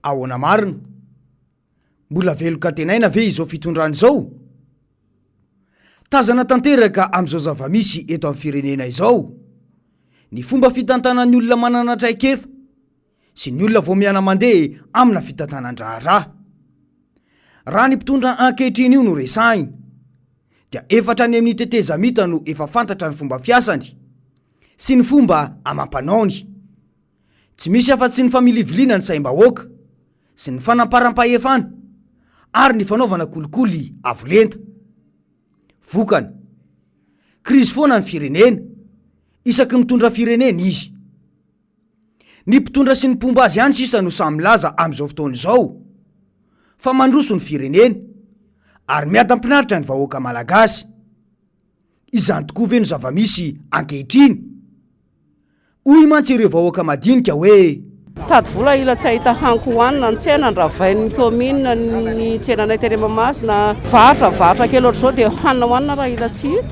Ahoana marina? Mbola velon-kantenaina ve izao fitondrana izao? Tazana tanteraka amin'izao zava-misy eto amin'ny firenena izao ny fomba fitantanan'ny olona manana traikefa sy ny olona vao miana-mandeha amina fitantanan-draharaha. Raha ny mpitondra ankehitriny io no resahina dia efa hatrany amin'ny tetezamita no efa fantatra ny fomba fiasany sy ny fomba amam-panaony. Tsy misy afa-tsy ny familiviliana ny saim-bahoaka sy ny fanamparam-pahefana ary ny fanaovana kolikoly avo lenta. Vokany, krizy foana ny firenena, isaky ny mitondra firenena izy. Ny mpitondra sy ny mpomba azy ihany sisa no samy milaza amin'izao fotoana izao fa mandroso ny firenena ary miadam-pinaritra ny vahoaka malagasy. Izany tokoa ve no zava-misy ankehitriny? Hoy mantsy ireo vahoaka madinika hoe. Mitady vola ila tsy hahita hanko hohanina ny tsena, ndravain'ny commune ny tsenanay teny Mahamasina, varotra varotra kely ohatr'izao dia hanina hohanina raha ila tsy hita.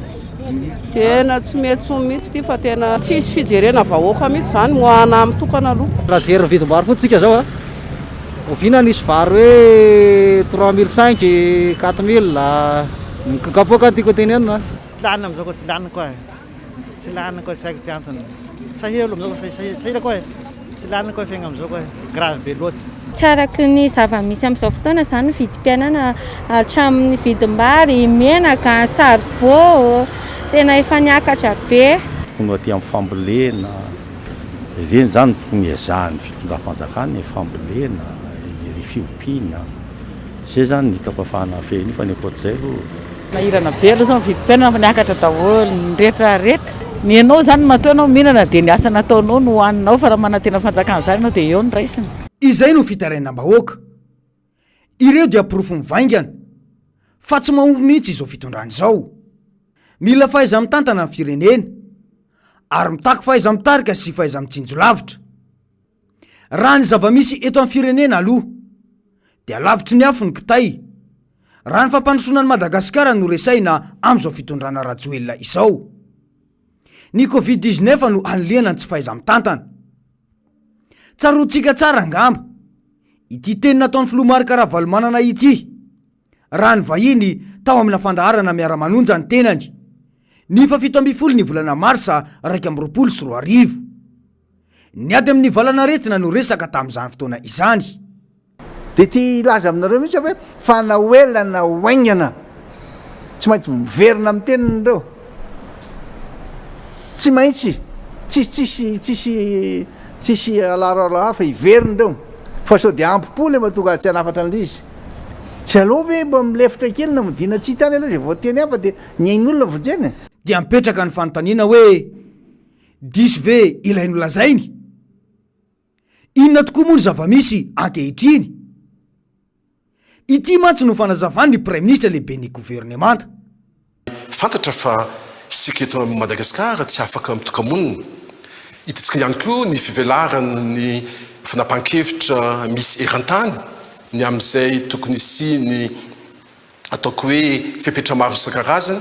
Tena tsy mety tsony mihitsy ity fa tena tsisy fijerena vahoaka mihitsy izany, moana mitokana aloha. Raha jery ny vidim-bary fotsiny tsika zao a, oviana nisy vary hoe 3005, 4000, ny kapoaka no tiako tenenina. Tsy lany amizao ko tsy lany koa e. Tsy lany koa tsy haiko ty antony. Sahira aloha amizao ko sahira koa e. Tsy lany koa fiaigna amizao koa e. Grave be loatsy. Tsy araky ny zava-misy amin'izao fotoana izany ny vidim-piainana hatramin'ny vidim-bary, menaka, saribao, tena efa niakatra be. Tokony ho aty amin'ny fambolena, ireny izany no tokony hiezahan'ny fitondram-panjakana e, fambolena, ery fiompiana. Zay zany ny hitako afahana mifehy an'io fa ny ankoatr'izay aloha. Nahirana be aloha zao ny vidim-piainana fa niakatra daholo ny rehetra rehetra. Ny anao zany matoa ianao mihinana dia ny asa nataonao no hohaninao fa raha manantena fanjakana zany ianao dia eo no raisina. Izay no fitarainam-bahoaka. Ireo dia porofo mivaingana fa tsy mahomby mihitsy izao fitondrana izao. Mila fahaiza-mitantana ny firenena ary mitaky fahaiza-mitarika sy fahaiza-mitsinjo lavitra. Raha ny zava-misy eto amin'ny firenena aloha dia lavitry ny afo ny kitay raha ny fampandrosoana an'i Madagasikara no resahina amin'izao fitondrana Rajoelina izao. Ny Covid 19 no anilihana ny tsy fahaiza-mitantana. Tsaroantsika tsara angamba ity teny nataon'ny filoha Marc Ravalomanana ity raha nivahiny tao amina fandaharana miara-manonja ny tenany ny faha 17 ny volana marsa 2021. Ny ady amin'ny valanaretina no resaka tamin'izany fotoana izany. Dia te hilaza aminareo mihitsy aho hoe fa na ho ela na ho haingana tsy maintsy miverina amin'ny teniny ireo. Tsy maintsy, tsisy tsisy tsisy tsisy alaro fa hiverina ireo. Fa sao dia ampo-po ilay mahatonga azy tsy hanafatra an'ilay izy. Tsy aleo ve mba milefitra kely na modiana tsy hita any aloha izay voateny any fa dia ny ain'olona vonjena e. Dia mipetraka ny fanontaniana hoe Diso ve ilay nolazainy? Inona tokoa moa ny zava-misy ankehitriny? Ity mantsy no fanazavan'ny Praiminisitra lehiben'ny governemanta. Fantatra fa isika eto Madagasikara tsy afaka mitoka-monina. Hitantsika ihany koa ny fivelaran'ny fanapahan-kevitra misy eran-tany ny amin'izay tokony hisian'ny ataoko hoe fepetra maro isan-karazany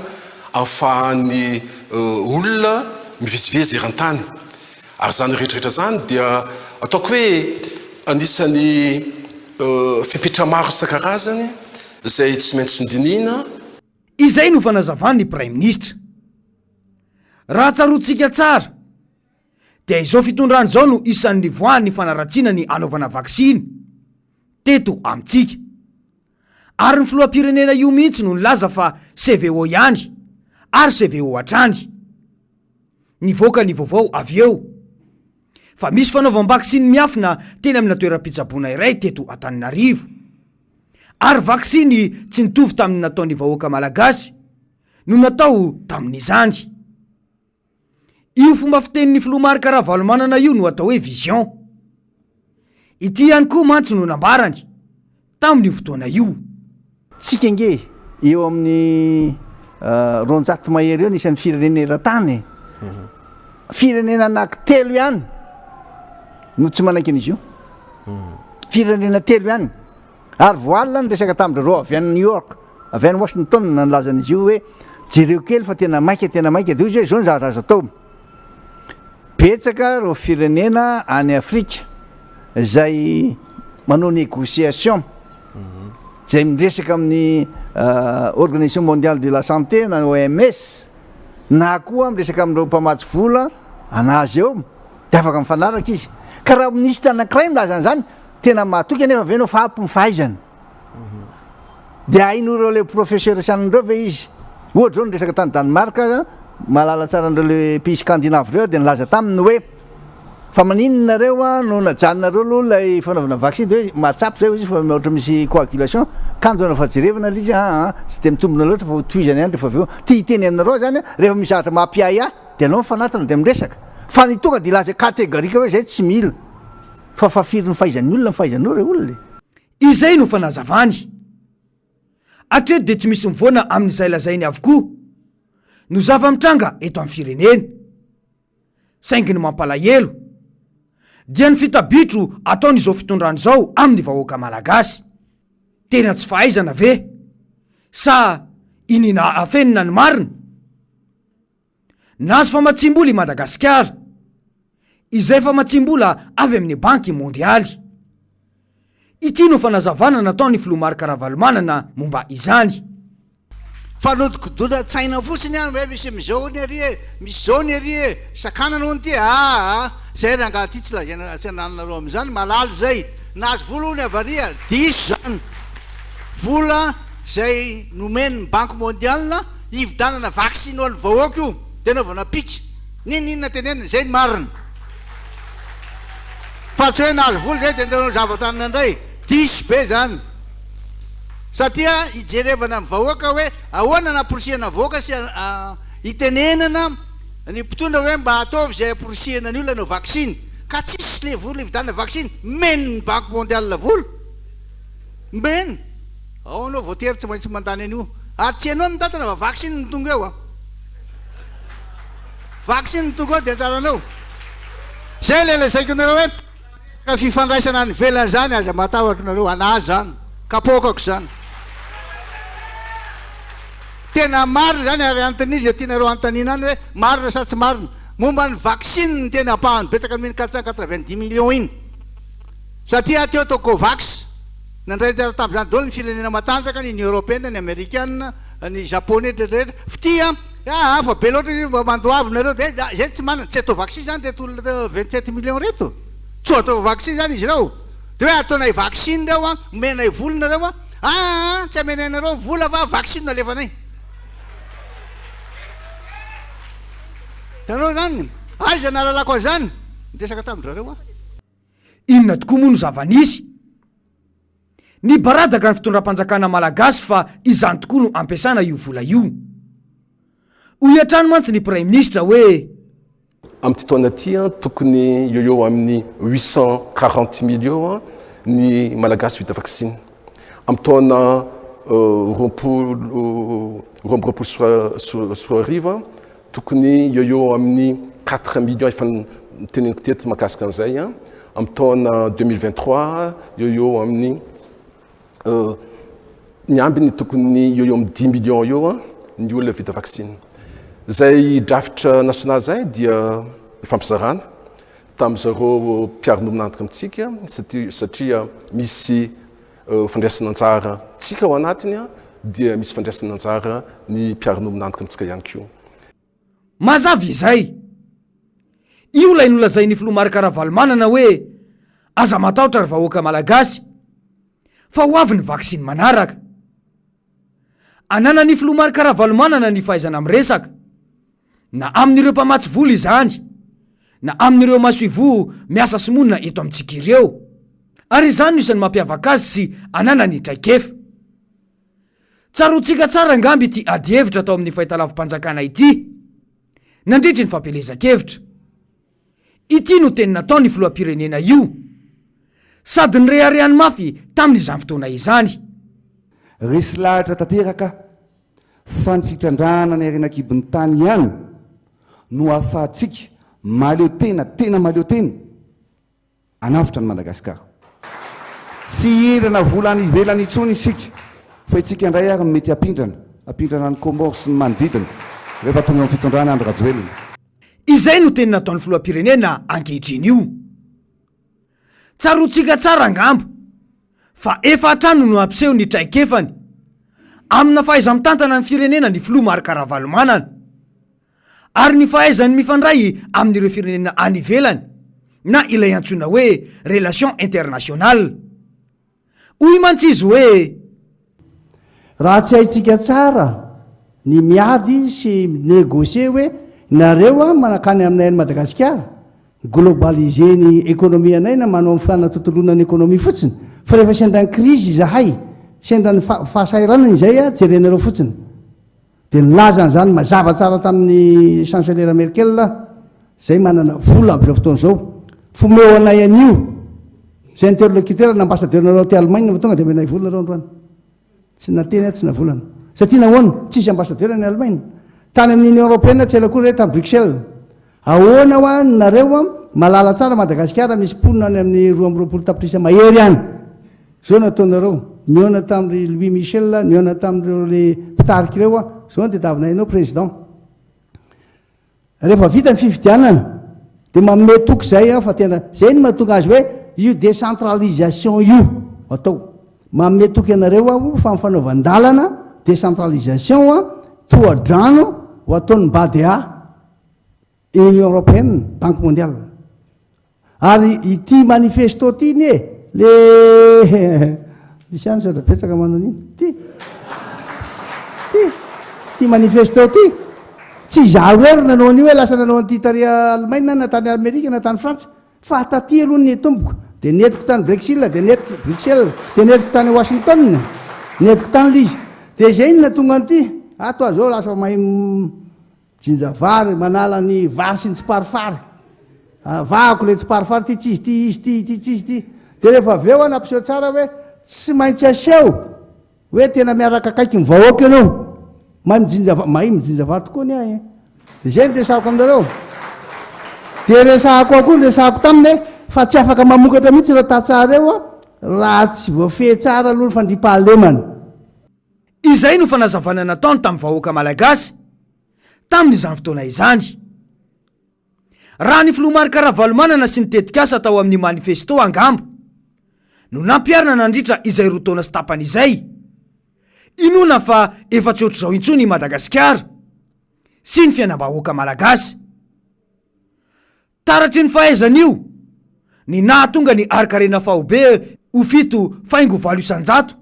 ahafahan'ny olona mivezivezy eran-tany. Ary izany rehetra rehetra izany dia ataoko hoe anisan'ny fepetra maro isan-karazany izay tsy maintsy nodinihina. Izay no fanazavan'ny Praiminisitra. Raha tsaroantsika tsara dia izao fitondrana izao no isan'ny nivoahan'ny fanaratsiana ny hanaovana vaksiny teto amintsika. Ary ny filoham-pirenena io mihitsy no nilaza fa CVO ihany ary CVO hatrany. Nivoaka ny vaovao avy eo fa misy fanaovam-baksiny miafina teny amina toeram-pitsaboana iray teto Antananarivo. Ary vaksiny tsy nitovy tamin'ny nataon'ny vahoaka malagasy no natao tamin'izany. Io fomba fitenin'ny filoha Marc Ravalomanana io no atao hoe vision. Ity ihany koa mantsy no nambarany tamin'io fotoana io. Tsika ange eo amin'ny 200 mahery eo ny isan'ny firenena eran-tany e. Firenena anaky telo ihany no tsy manaiky an'izy io. Firenena telo ihany. Ary vao alina niresaka tamin-dry zareo avy any New York, avy any Washington nilaza an'izy io hoe jereo kely fa tena maika tena maika. Dia hoy izy hoe izao ny zavatra azo atao. Betsaka ireo firenena any Afrika izay. manao négociation, izay miresaka amin'ny Organisation mondiale de la santé na OMS, na koa miresaka amin'ireo mpamatsy vola anazy eo, dia afaka mifanaraka izy. Ka raha minisitra anankiray milaza an'izany, tena mahatoky anefa ve ianao fa ampy ny fahaizany? Dia hain'ireo le professeur sy an'ireo ve izy? Ohatra izao niresaka tany Danemark aho, mahalala tsara an'ireo le pays scandinave ireo aho dia nilaza taminy hoe fa maninona nareo no najanonareo aloha ilay fanaovana vaccin dia hoe mahatsapa izay hoy izy fa ohatra misy coagulation kanjo rehefa jerevana ilay izy aa tsy dia mitombina loatra fa ho tohizana ihany rehefa avy eo. Te hiteny aminareo aho izany rehefa misy zavatra mampiahiahy dia aleo mifanatona dia miresaka fa ny tonga dia hilaza catégorique hoe izay tsy mila fa fa firy ny fahaizan'ny olona ny fahaizanao re olona e. Izay no fanazavany. Hatreto dia tsy misy mivoana amin'izay lazainy avokoa no zava-mitranga eto amin'ny firenena. Saingy ny mampalahelo dia ny fitabitro ataon'izao fitondrana izao amin'ny vahoaka malagasy. Tena tsy fahaizana ve sa iniana afenina ny marina? Nahazo famatsiam-bola i Madagasikara, izay famatsiam-bola avy amin'ny Banky mondialy. Ity no fanazavana nataon'ny filoha Marc Ravalomanana momba izany. Fanodinkodonan-tsaina fotsiny ihany hoe misy amin'izao hono ery e, misy izao hono ery e, sakanana hono ity e, aa, izay rangahy ity tsy lazaina tsy anananareo amin'izany, malala izay, nahazo vola hono avy ary a, diso izany, vola izay nomen'ny Banque mondiale Hividanana vaccin ho an'ny vahoaka io dia anaovana pic. N'inon'inona tenenina, izay ny marina. Fa tsy hoe nahazo vola izay dia ndeha hanao zavatra anona indray. Diso be izany. Satria hijerevana ny vahoaka hoe ahoana no hamporisihana ny vahoaka sy hitenenana ny mpitondra hoe mba ataovy izay hamporisihana ny olona hanao vaccin. Ka tsisy le vola hividanana vaccin. Omen'ny banque mondiale vola. Omeny. Ao anao voatery tsy maintsy mandany an'io. Ary tsy ianao no mitantana fa vaccin no tonga eo a. Vaccin no tonga eo dia anjaranao. Zay ilay lazaiko anareo hoe resaka fifandraisana any ivelany zany aza matahotra nareo, anah zany, kapoakako zany. Tena marina zany ary anton'iza tianareo anontaniana any hoe marina sa tsy marina. Momba ny vaccin no tena ampahany betsaka amin'iny 490 millions iny. Satria teo tao Covax. Nandray anjara tamin'izany daholo ny firenena matanjaka, ny Union Européenne, ny Amerikana, ny Japonais rehetra rehetra. Fitia a! Aa fa be loatra io mba mandoavy nareo de zay tsy manana, tsy atao vaccin zany reto olona 27 millions reto? Tsy ho atao vaccin zany izy ireo? De hoe ataonay vaccin reo an, omenay vola nareo an, aa tsy amenay anareo vola fa vaccin no alefanay. Hitanareo zany? Aiza nahalalako an'izany? Niresaka tamin-dry zareo aho. Inona tokoa moa no zava-nisy? Nibaradaka ny fitondram-panjakana malagasy fa izany tokoa no ampiasana io vola io. Hoy hatrany mantsy ny praiminisitra hoe. Amin'ity taona ity, tokony eo eo amin'ny 840 mille eo ny Malagasy vita vaksiny. Amin'ny taona 2022, Tokony eo eo amin'ny quatre millions efa noteneniko teto mahakasika an'izay an, amin'ny taona 2023 eo eo amin'ny ny ambiny tokony eo eo amin'ny dix millions eo an ny olona vita vaksiny. Izay drafitra nasionaly izay dia ifampizarana tamin'izareo mpiara-miombon'antoka amintsika satria misy Fandraisana anjara tsika ao anatiny dia misy fandraisana anjara ny mpiara-miombon'antoka amintsika ihany koa. Mazava izay. Io ilay nolazain'ny filoha Marc Ravalomanana hoe aza matahotra ry vahoaka malagasy fa ho avy ny vaksiny manaraka. Ananan'ny filoha Marc Ravalomanana ny fahaizana miresaka. Na amin'ireo mpamatsy vola izany, na amin'ireo masoivoho miasa sy monina eto amintsika ireo. Ary izany no isan'ny mampiavaka azy sy ananany traikefa. Tsaroantsika tsara angamba ity adihevitra tao amin'ny fahitalavi-panjakana ity, nandritry ny fampielezan-kevitra. Ity no teny nataon'ny filoham-pirenena io, sady nireharehany mafy tamin'izany fotoana izany. Resy lahatra tanteraka aho fa ny fitrandrahana ny harena an-kibon'ny tany ihany no ahafahantsika mahaleo tena, tena mahaleo tena, hanavotra an'i Madagasikara. Tsy hihindrana vola any ivelany intsony isika, fa isika indray ary no mety hampindrana, hampindrana an'i Comores sy ny manodidina, rehefa tonga eo amin'ny fitondrana Andry Rajoelina. Izay no teny nataon'ny filoham-pirenena ankehitriny io. Tsaroantsika tsara angamba. fa efa hatrany no nampiseho ny traikefany amina fahaiza-mitantana ny firenena ny filoha Marc Ravalomanana ary ny fahaizany mifandray amin'ireo firenena any ivelany na ilay antsoina hoe relation internationale. Hoy mantsy izy hoe. Raha tsy haintsika tsara ny miady sy mi-negocier hoe nareo an manakany aminay any Madagasikara, mi-globaliser ny économie anay na manao fanatontoloana ny économie fotsiny fa rehefa sendra ny crise izahay, sendra ny fahasahiranana izay an jerenareo fotsiny. Dia nilaza an'izany mazava tsara tamin'ny chancelière Merkel aho, izay manana vola amin'izao fotoana izao, fomeo anay an'io, izay interlocuteur na ambassadeur-nareo aty Allemagne fa tonga dia omenay vola nareo androany. Tsy nateny aho, tsy navolana. Satria nahoana? Tsisy ambassadeur any Allemagne. Tany amin'ny Union Européenne tsy ela akory re tany Bruxelles. Ahoana hoa nareo an, malala tsara Madagasikara misy mponina any amin'ny 22 tapitrisa mahery any. Zao no ataonareo, nihaona tamin'ry Louis Michel, nihaona tamin'ireo le mpitarika ireo aho, zao no tadiavinay anao président. Rehefa vita ny fifidianana dia manome toky zay aho fa tena zay no mahatonga azy hoe io décentralisation io atao. Manome toky anareo aho fa ny fanaovan-dalana décentralisation an, toha-drano ho ataon'ny BADEA. Union Européenne, Banque Mondiale. Ary ity manifesto ity anie le misy ihany zavatra betsaka manao an'iny. Ity. Ity. Ity manifesto ity. Tsy izaho irery nanao an'io hoe lasa nanao an'ity tary Allemagne na tany Amerika na tany Frantsa. Fa taty aloha ny tomboko. Dia nentiko tany Brexil, dia nentiko Bruxelles, dia nentiko tany Washington, nentiko tany ilay izy. Dia izay no nahatonga an'ity. Ato aho izao lasa mahay Jinja vary, manala ny vary sy ny tsiparifary. Avahako ilay tsiparifary, ity tsy izy ity, izy ity, ity tsy izy ity. Dia rehefa avy eo aho nampiseho tsara hoe tsy maintsy aseho hoe tena miaraka akaiky ny vahoaka ianao. Mahay mijinja vary, mahay mijinja vary tokoa ny ahy. Eh. Dia izay no resahako aminareo. Dia resahako ao koa ny resahako taminy hoe fa tsy afaka mamokatra mihitsy ireo tantsaha ireo raha tsy voafehy tsara aloha ny fandriampahalemana. Izay no fanazavana nataony tamin'ny vahoaka malagasy tamin'izany fotoana izany. Raha ny filoha Marc Ravalomanana sy ny tetikasa tao amin'ny manifesto angamba no nampiharina nandritra izay roa taona sy tapany izay, inoana fa efa tsy ohatr'izao intsony i Madagasikara sy ny fiainam-bahoaka malagasy. Taratry ny fahaizany io ny nahatonga ny harin-karena faobe ho 7.8%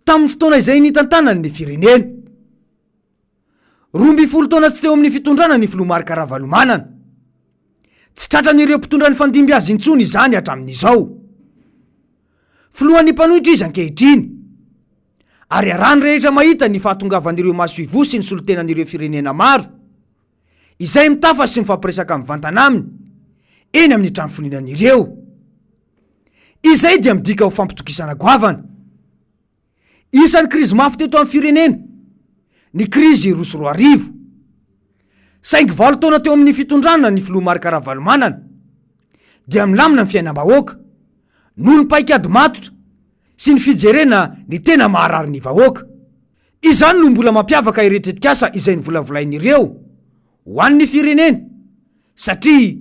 tamin'ny fotoana izay nitantanany ny firenena. 12 taona tsy teo amin'ny fitondrana ny filoha Marc Ravalomanana. Tsy tratran'ireo mpitondra nifandimby azy intsony izany hatramin'izao. Filohan'ny mpanohitra izy ankehitriny. Ary arahan'ny rehetra mahita ny fahatongavan'ireo masoivoho sy ny solontenan'ireo firenena maro izay mitafa sy mifampiresaka mivantana aminy eny amin'ny trano fonenany ireo. Izay dia midika ho fampitokisana goavana. Isan'ny krizy mafy teto amin'ny firenena ny krizy 2002. Saingy valo taona teo amin'ny fitondrana ny filoha Marc Ravalomanana dia milamina ny fiainam-bahoaka noho ny paikady matotra sy ny fijerena ny tena maharary ny vahoaka. Izany no mbola mampiavaka ireo tetikasa izay novolavolainy ireo ho an'ny firenena satria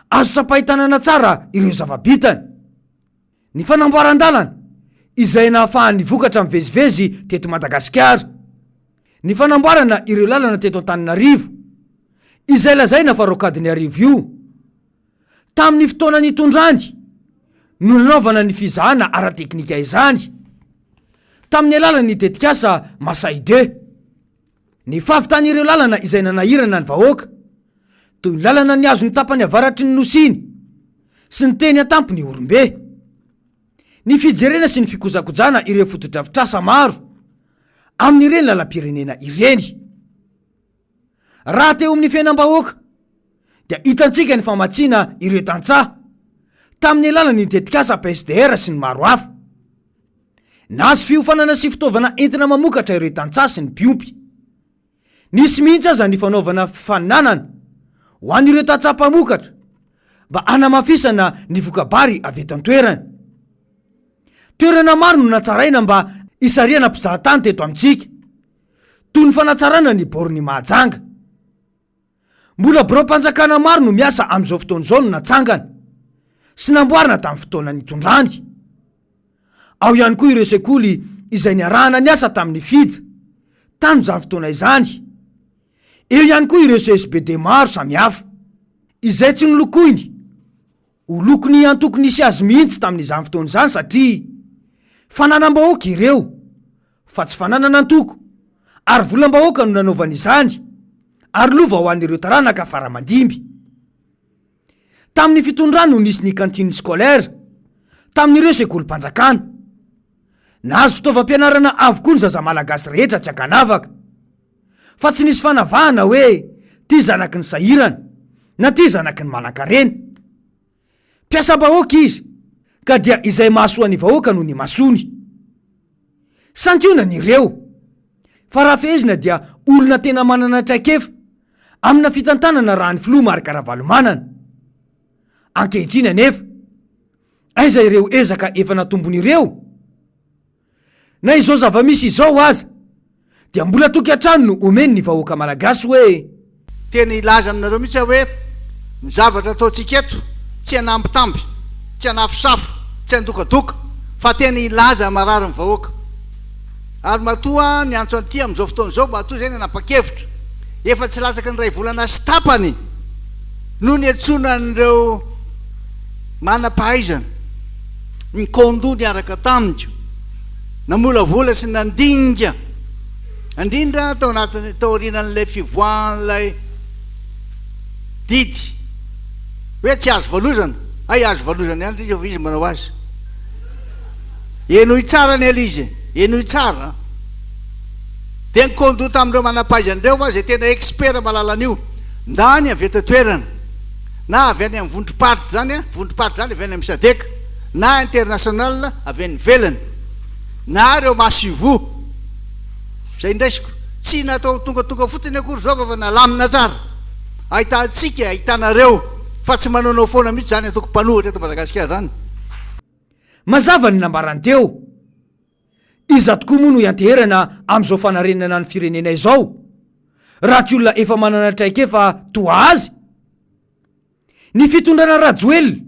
azo tsapain-tanana tsara ireo zava-bitany. Ny fanamboaran-dalana izay nahafahan'ny vokatra mivezivezy teto Madagasikara. Ny fanamboarana ireo lalana teto Antananarivo izay lazaina fa rocade-n'iarivo io. Tamin'ny fotoana nitondrany no nanaovana ny fizahana ara-teknika izany, tamin'ny alalan'ny tetikasa Masay deux. Ny fahavitan'ireo lalana izay nanahirana ny vahoaka, toy ny lalana nihazo ny tapany avaratry ny Nosy iny sy ny teny an-tampon'i Ihorombe. Ny fijerena sy ny fikojakojana ireo fotodrafitrasa maro amin'ireny lalam-pirenena ireny. Raha teo amin'ny fiainam-bahoaka dia hitantsika ny famatsiana ireo tantsaha tamin'ny alalan'ny tetikasa PSDR sy ny maro hafa. Nahazo fiofanana sy fitaovana entina mamokatra ireo tantsaha sy ny mpiompy. Nisy mihitsy aza ny fanaovana fifaninanana ho an'ireo tantsaha mpamokatra mba hanamafisana ny voka-bary avy eto an-toerana. Toerana maro no natsaraina mba hisarihana mpizahatany teto amintsika. toy ny fanatsarana ny born'i Mahajanga. Mbola biraom-panjakana maro no miasa amin'izao fotoana izao no natsangana sy namboarina tamin'ny fotoana nitondrany. Ao ihany koa ireo sekoly izay niarahana niasa tamin'ny FID tamin'izany fotoana izany. Eo ihany koa ireo CSBD maro samihafa izay tsy nolokoiny ho lokon'ny antoko nisy azy mihitsy tamin'izany fotoana izany satria fananam-bahoaka ireo fa tsy fananan'antoko ary volam-bahoaka no nanaovany izany ary lova ho an'ireo taranaka fara-mandimby. Tamin'ny fitondrany no nisy ny cantine scolaire tamin'ireo sekolim-panjakana. Nahazo fitaovam-pianarana avokoa ny zaza malagasy rehetra tsy ankanavaka. Fa tsy nisy fanavahana hoe ty zanaky ny sahirana na ty zanaky ny manankarena. Mpiasam-bahoaka izy ka dia izay mahasoa ny vahoaka no nimasoany. Santionany ireo. Fa raha fehezina dia olona tena manana traikefa amina fitantanana raha ny filoha Marc Ravalomanana. Ankehitriny anefa, aiza ireo ezaka efa natombony ireo? Na izao zava-misy izao aza dia mbola toky hatrany no omeny ny vahoaka malagasy hoe. Tena hilaza aminareo mihitsy aho hoe ny zavatra ataontsika eto tsy hanambitamby, tsy hanafosafo, tsy handokadoka fa tena hilaza marary ny vahoaka. Ary matoa niantso an'ity amin'izao fotoana izao, matoa izay nanapa-kevitra, efa tsy latsaky ny iray volana sy tapany no niantsoana an'ireo manam-pahaizana, nikaon-doha niaraka tamiko, namolavola sy nandinika, indrindra tao anatin'ny, taorianan'ilay fivoahan'ilay didy hoe tsy azo valozana, hay azo valozana ihany ilay izy fa izy manao azy. Henoy tsara anie ilay izy e! Henoy tsara an! Dia nikaon-doha tamin'ireo manam-pahaizana ireo aho izay tena expert mahalala an'io, ndany avy eto an-toerana, na avy any amin'ny vondrom-paritra izany an, vondrom-paritra izany avy any amin'ny Sadec, na international avy any ivelany, na ireo masoivoho izay indraisiko. Tsy natao tongatonga fotsiny akory izao fa efa nalamina tsara. Ahitantsika, ahitanareo fa tsy manaonao foana mihitsy izany antoko mpanohitra eto Madagasikara izany. Mazava ny nambarany teo. Iza tokoa moa no ianteherana amin'izao fanarenana ny firenena izao raha tsy olona efa manana traikefa toa azy? Ny fitondrana Rajoelina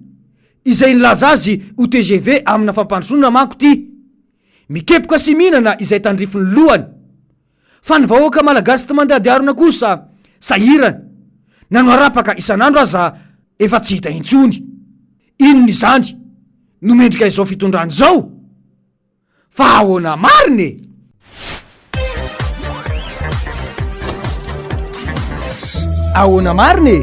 izay nilaza azy ho tgv amina fampandrosoana manko ty mikepoka sy mihinana izay tandrifin'ny lohany fa ny vahoaka malagasy tsy mandady harona kosa sahirana na noarapaka isan'andro aza efa tsy hita intsony. Inona izany no mendrika izao fitondrana izao? Fa ahoana marina e? Ahoana marina e?